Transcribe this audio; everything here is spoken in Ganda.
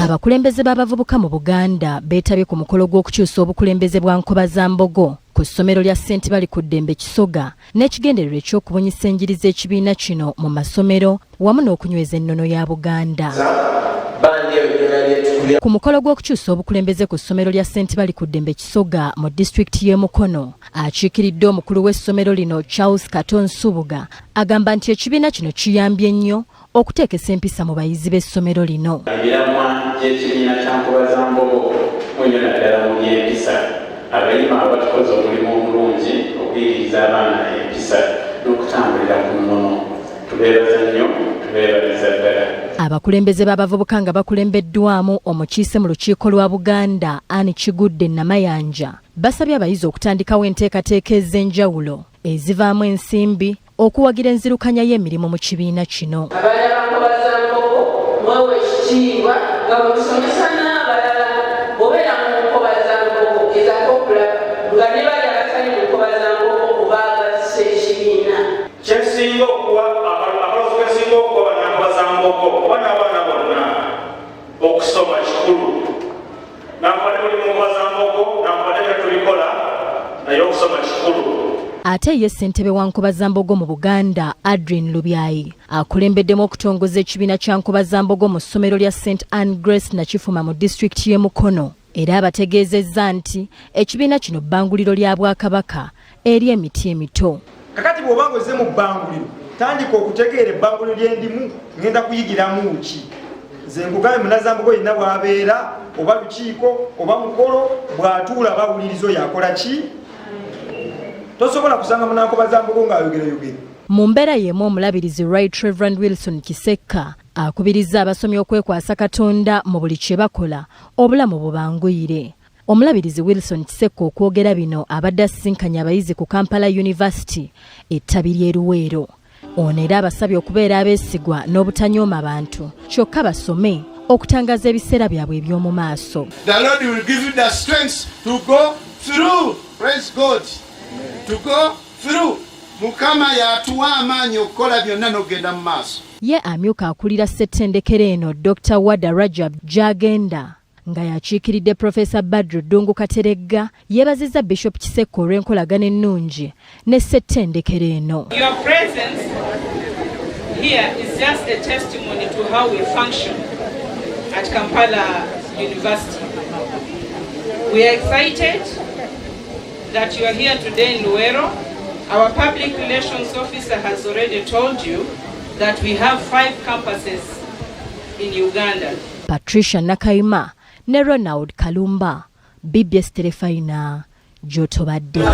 Abakulembeze b'abavubuka mu Buganda beetabye ku mukolo gw'okukyusa obukulembeze bwa Nkobazambogo ku ssomero lya St Balikuddembe Kisoga n'ekigendererwa eky'okubunyisa enjiri z'ekibiina kino mu masomero wamu n'okunyweza ennono ya Buganda. Ku mukolo gw'okukyusa obukulembeze ku ssomero lya St Balikuddembe Kisoga mu disitulikiti y'e Mukono, akiikiridde omukulu w'essomero lino Charles Kato Nsubuga agamba nti ekibiina kino kiyambye nnyo okuteekesa empisa mu bayizi b'essomero lino. Emiramwa gy'ekibiina kya Nkobazambogo munyo naddala mu by'empisa. Abayima abo batukoze omulimu omulungi okuyigiriza abaana empisa n'okutambulira ku nnono. Tubeebaza nnyo, tubeebaliza ddala. Abakulembeze b'abavubuka nga bakulembeddwamu omukiise mu lukiiko lwa Buganda Anne Kigudde Namayanja basabye abayizi okutandikawo enteekateeka ez'enjawulo ezivaamu ensimbi okuwagira enzirukanya y'emirimu mu kibiina kino. Abaana ba Nkobazambogo mwewe ekitiibwa nga bwe musomesa n'abalala. Bw'obeera mu Nkobazambogo gezaako okulaba nga ne bali abatali mu Nkobazambogo obaagazisa ekibiina. Kyensinga okuwa akaloozo kensinga okuwa bannankobazambogo oba n'abaana bonna, okusoma kikulu. Nankubadde muli mu Nkobazambogo, nankubadde tetubikola, naye okusoma kikulu. Ate ye ssentebe wa Nkobazambogo mu Buganda, Adrien Lubyayi, akulembeddemu okutongoza ekibiina kya Nkobazambogo mu ssomero lya St Anne Grace Nakifuma mu disitulikiti y'e Mukono, era abategeezezza nti ekibiina kino bbanguliro lya Bwakabaka eri emiti emito. Kakati bw'oba ng'ozze mu bbanguliro, tandika okutegeera ebbanguliro ly'endimu ngenda kuyigiramu ki. Nze nkugambye, munazambogo yenna bw'abeera oba lukiiko oba mukolo, bw'atuula bawuliriza oyo akola ki. Tosobola kusanga munankobazambogo ng'ayogerayogera. Mu mbeera y'emu, omulabirizi Right Reverend Wilson Kisekka akubirizza abasomi okwekwasa Katonda mu buli kye bakola, obulamu bubanguyire. Omulabirizi Wilson Kisekka okwogera bino abadde asisinkanye abayizi ku Kampala University ettabi ly'e Luweero. Ono era abasabye okubeera abeesigwa n'obutanyooma bantu, kyokka basome okutangaza ebiseera byabwe eby'omu maaso. The Lord will give you the strength to go through. Praise God. To go through. Mukama yatuwa amaanyi okukola byonna n'okugenda mu maaso. Ye amyuka akulira ssettendekero eno Dr. Wada Rajab Gyagenda nga yakiikiridde Profesa Badru Ddungu Kateregga yeebazizza Bishop Kisekka olw'enkolagana ennungi ne ssettendekero eno. Your presence here is just a testimony to how we function at Kampala University. We are excited that you are here today in Luwero. Our public relations officer has already told you that we have 5 campuses in Uganda. Patricia Nakaima ne Ronald Kalumba, BBS Terefayina, gy'otobadde.